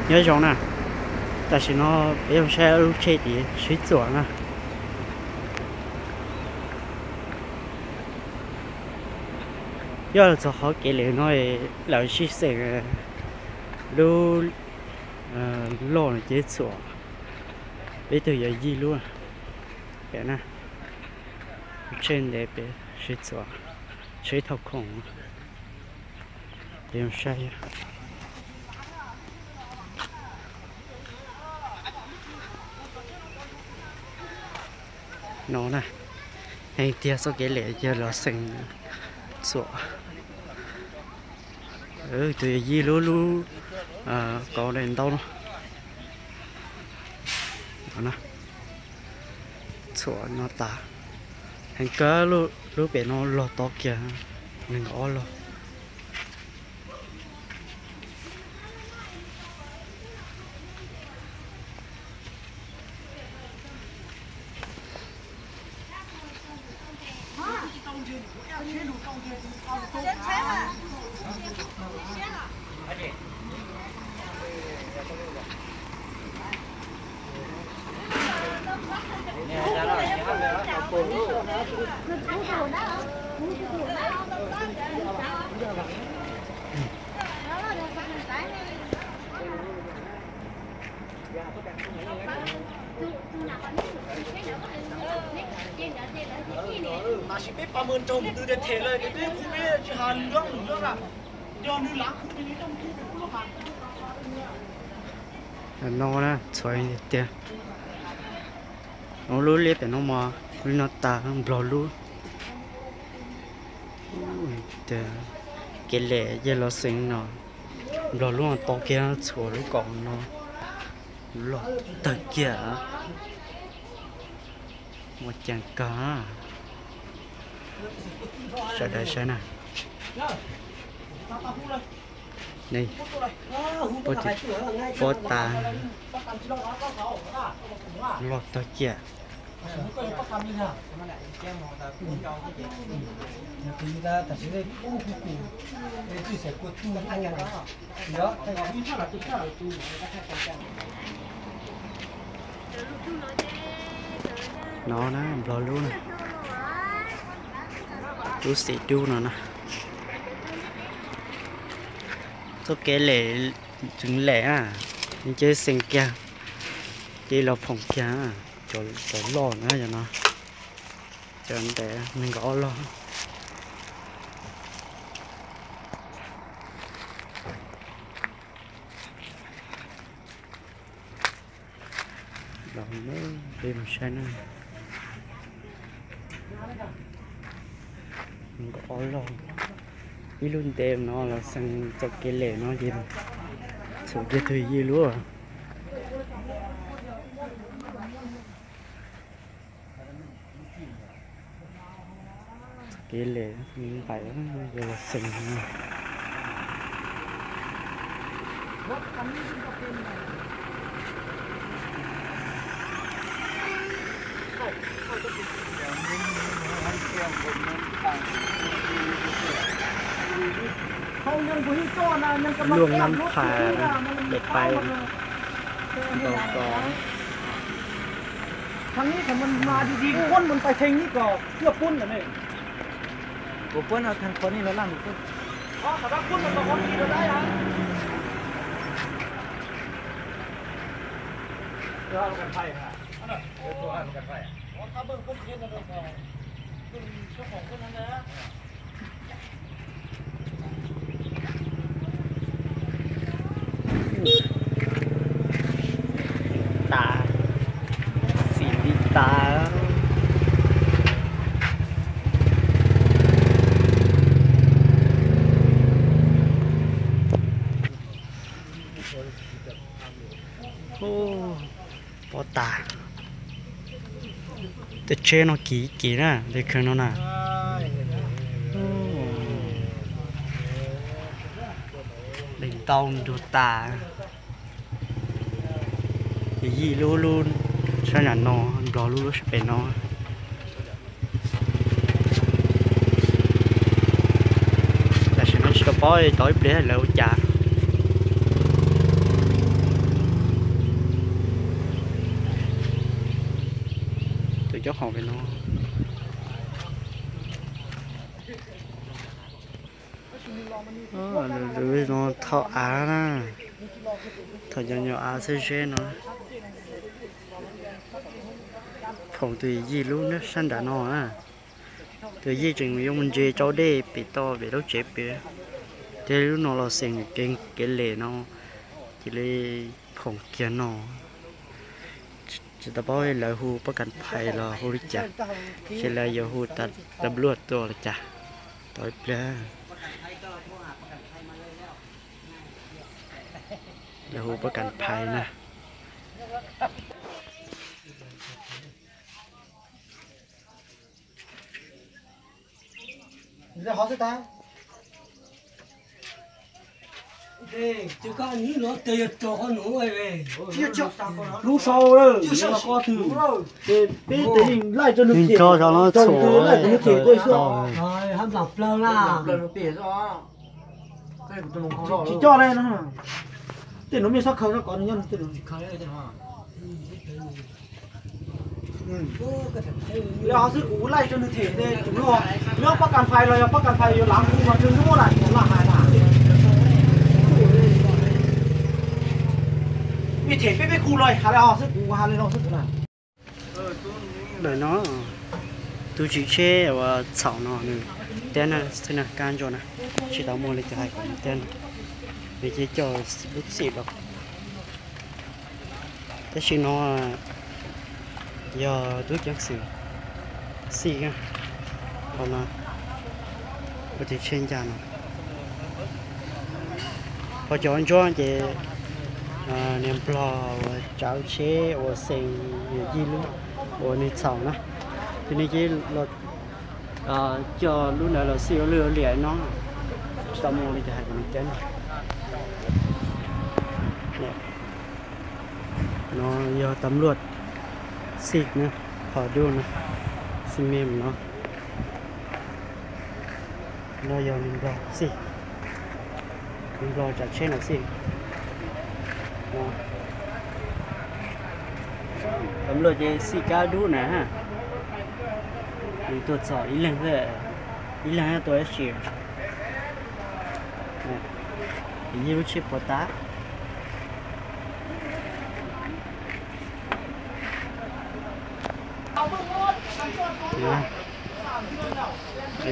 Nyob zoo na, tam sim no peb yuav saib lub tsheb tim Sib Txuam na. Yog los txog qhov kev lem no, lawv sib xeem lub loj no ces txhuam, peb tug yog yij lub na. Tsheb ntev pem Sib Txuam, tsheb thauj khoom. Ces saib no na, heev tiag txoj kev lem yog los xeem txhuam. Tus yij lub lub kauv daim ntaub no. Txhuam no tas, heev kawg. Lub pem no log tod kiag, nees nkaum ob log. Tam sim peb pab mus nrog mus twg tias them lawm ces peb kuv peb tsis has lwm lub lub na. Yog nws lav kuv ces nws coj mus kuv peb kuv lub has. No na txhuam tiag tiag. Ub, lub liab pem no mog, lub no tas, Nplog lub. Tias kev lem yog los xeem no, Nplog lub tod kiag, txhuam lub kaum no loj tawg kiag. Muaj ceem kawg. Sawv daws saib na. Pob tas, loj tawg kiag. No na, Nplog lub, lub xim dub no na. Txoj kev lem tseem lem na, ces xeem kiag, ces los phoom kiag. Cov loj na yog no, cov ntev nees nkaum ob log. Los peb mus saib na. Nees nkaum ob log, ib lub ntev no los xeem txoj kev lem no ces txhuam kiag tug yij lub. Kev lem nqaim yog los xeem. Luaj nab phas lawm pais ntau ko. Thaum ub mas di di pub mas pais theej ib ko, cua pub ntawm ne. Kuv pub no thaj qhov ni los laj ntawm pub. Tas, xim li tas. Pob tas. Tej tsheb no kim kim na, tej kheej no na. Leej ntau nrug tas. Yij lub lub sab nram no, Nplog lub lub sab pem no. Tam sim no tsis tau paub tau ib pliag lawv ua cas. Cov hauv pem no, lawv no thauj av na, thauj cov nyuag av xwb zeb no. Phoom tus yij lub sab nram no na, tus yij tseem yuav mus ntsia tsau dej pem toj pem lub tsev pem. Thiab lub no los xeem kev kev lem no, cia li phoom kiag no. Tsis tau paub lawv hu pob kas phais los hu li cas, ces lawv yuav hu tas luaj tuaj li cas. Tau ib pliag lawv hu pob kas phais na. Lub sau, qo twg, ces peb tes yeej laij rau nws them, laij rau nws them tuaj xwb. Tsis coj li no. Tej nuav mej xob khaws no kom nws nyob tej nuav. Yog ho xwb kuv laij rau nws them, nws pob kas phais los yog pob kas phais yuav lav kuv mas nws muab laj kuv laj hais na. Mej them peb peb khu los has li ho xwb kuv has li no xwb kuv na. Ntawm no, tus tswv tsheb uas txhaum no nws tiab na xwb na, kab ntsuab na, tsis tau muaj li tus hais kom nws tiab na, nws cia coj lub txim los. Tab sis no yog tub ceev xwm Xij, qhov no ua tus tsheb ncaj no. Qhov cov ntsuab ces niag nplog uas tsav tsheb uas xeem yawm yij lub uas nws txhaum na, ces nws cia li los coj lub ntawd los xij ua lwj ua liam no, tsis tau muaj li tus hais kom nws tiab na. No yog tam luaj xij na, qhov dub na, xij me no. No yog nws nplog xij, nws nplog tsav tsheb no xij. Tam luaj ces xij kab dub na, nws tuaj txog ib leeg, ib leeg tuaj ib si. Yij lub tsheb puas tas.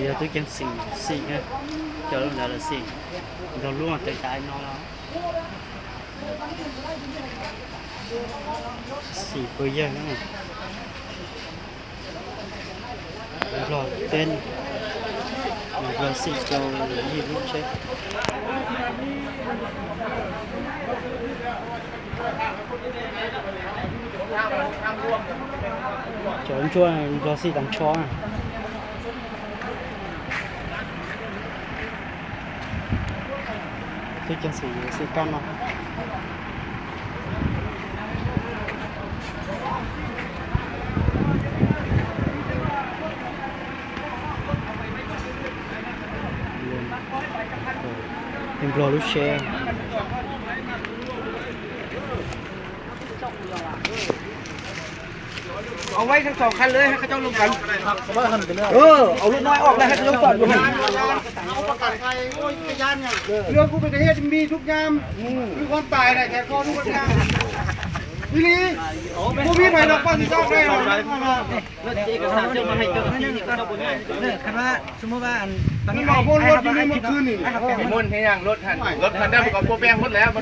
Yog tub ceev xwm Xij, coj lub ntawd los xij, nrog lub tev tas no los xij puas yawg. Nplog teb, nplog xij rau yij lub tsheb. Cov ntsuab nplog xij tag nrho. Tub ceev xwm xij kab no. Nplog lub tsheb. Au, ua ib xeem xom khas lawv has koj coj loo kawm. Au lub no ob lawv has koj coj loo kawm. Lawv kuj pem tes hiab tsis mi tub nyam, lub qhov tais na, tes koj lub qhov nyam. Ib li, kuv vib pais los poj xim toj dai. Muaj roj ib li muaj khwb ni. Muaj heev, roj, roj thaj dab kom puab peeg muab lawm,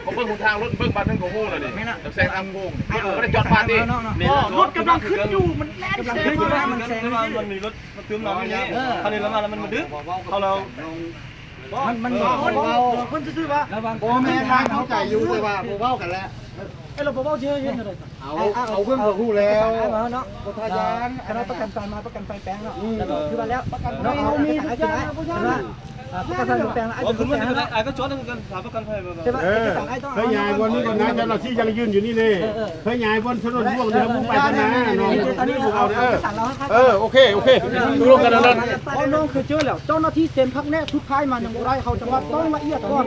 kom peb hu thaj roj npawg npas neeg kom hu lawm ni. Tam xeeb tam hu, muaj dab cov pab ti. Roj kab laab khwb yus, Phab nyas vos nub ko na cov nom thib yees yws yus ni le. Phab nyas vos txhua nub vuj ntawd muab pais tag na no. Ok, ok. Ua noog khwv cwb lawm, cov nom thib xeem phab neb xub phaib mas nws ua dai hau cov no toob la ib yam tog.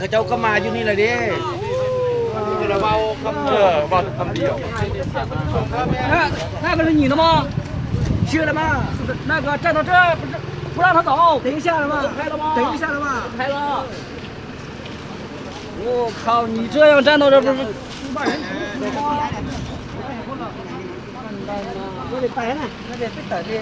qhov chaw koj mas yus ni lawm di. Nag koj li nyim no mas. Sib la mas. Nag koj raj no, pub lab thov tom. Teev xya la mas. Teev xya la mas. Khau nyim tsuag yog raj no. Peb tawm li.